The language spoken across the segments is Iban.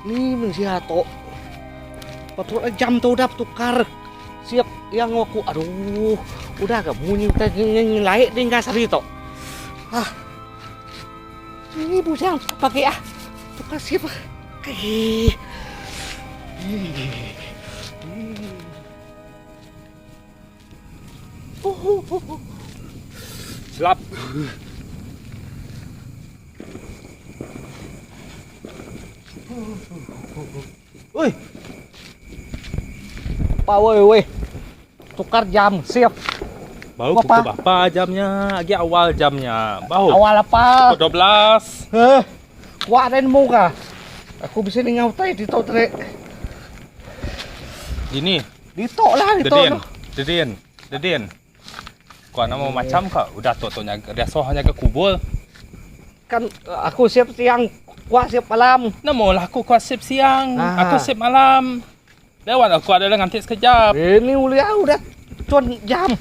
Ni mensia tu. Patut jam tu udah betukar. Siap iya enggau aku. Aduh, udah ga munyi utai nyelai dingga sehari tu. Ah. Ni bujang pagi ah. Tukar siap. Ih. Silap. Oi. Pa woi woi. Tukar jam, siap. Baru pukul berapa jamnya? Agi awal jamnya. Baru. Awal apa? Pukul 12. Heh. Kuak dai nemu ka. Aku bisi ninga utai ditu tadi. Dini. Ditu lah ditu. Dedin. Dedin. Dedin. Kuak nama macam ka udah tu tu nyaga diasuh nyaga kubur. Kan aku siap siang, kuak siap malam. Nemu lah aku kuak siap siang, Ah. aku siap malam. Lewat aku ada nganti sekejap. Ini ulia udah cuan jam.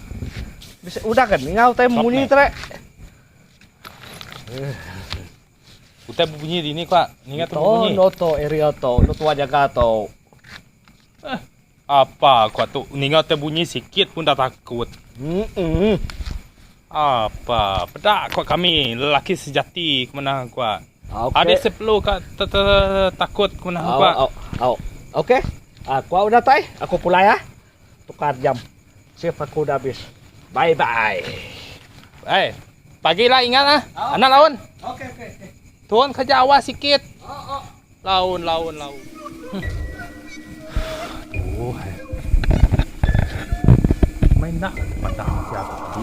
Bisa udah kan ninga utai munyi tadi. Utai bebunyi dini kuak. Ninga tu bebunyi. No to area to, no tua jaga to. Eh, apa kuak tu ninga utai bunyi sikit pun dah takut. Hmm. Apa, peda kuak kami lelaki sejati ke mana kuak. Okay. Ada seperlu ka takut ke mana kuak. Au, au. Okey. Ah, kuak udah tai, aku pulai ah. Tukar jam. Shift aku udah habis. Bye bye. Eh, pagi lah ingat ah. Oh. Anak laun. Okey okey okey. Turun kerja awal sikit. Oh, oh. Laun laun laun. Oh, hai. Main nak padah si aku tadi.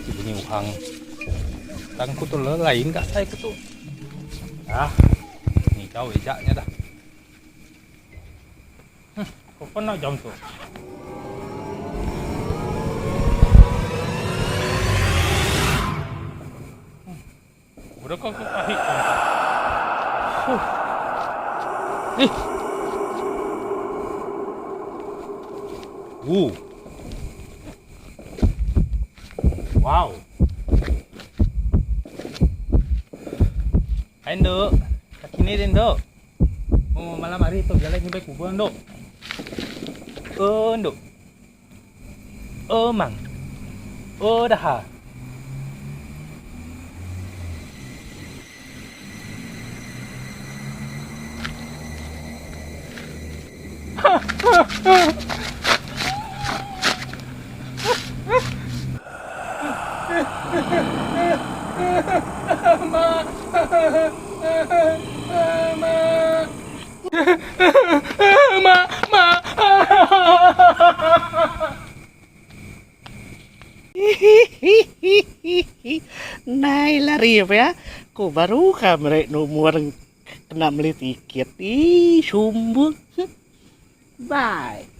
Si bunyi uhang. Tang ku tu lain gak saya ku tu. Ah. Ni kau ejaknya dah. Hmm, kau nak jam tu. Hmm. Udah kau kau pahit jam tu. Huh. Eh. Wow. Hai Nduk. Kaki ni Nduk. Oh, malam hari tu jalan nyampai kubur Nduk. Oh, Nduk. Oh, mang. Oh, dah. Nai lari pia ku baru ka meri numur kena meli tiket. Ih sumbung. Bye.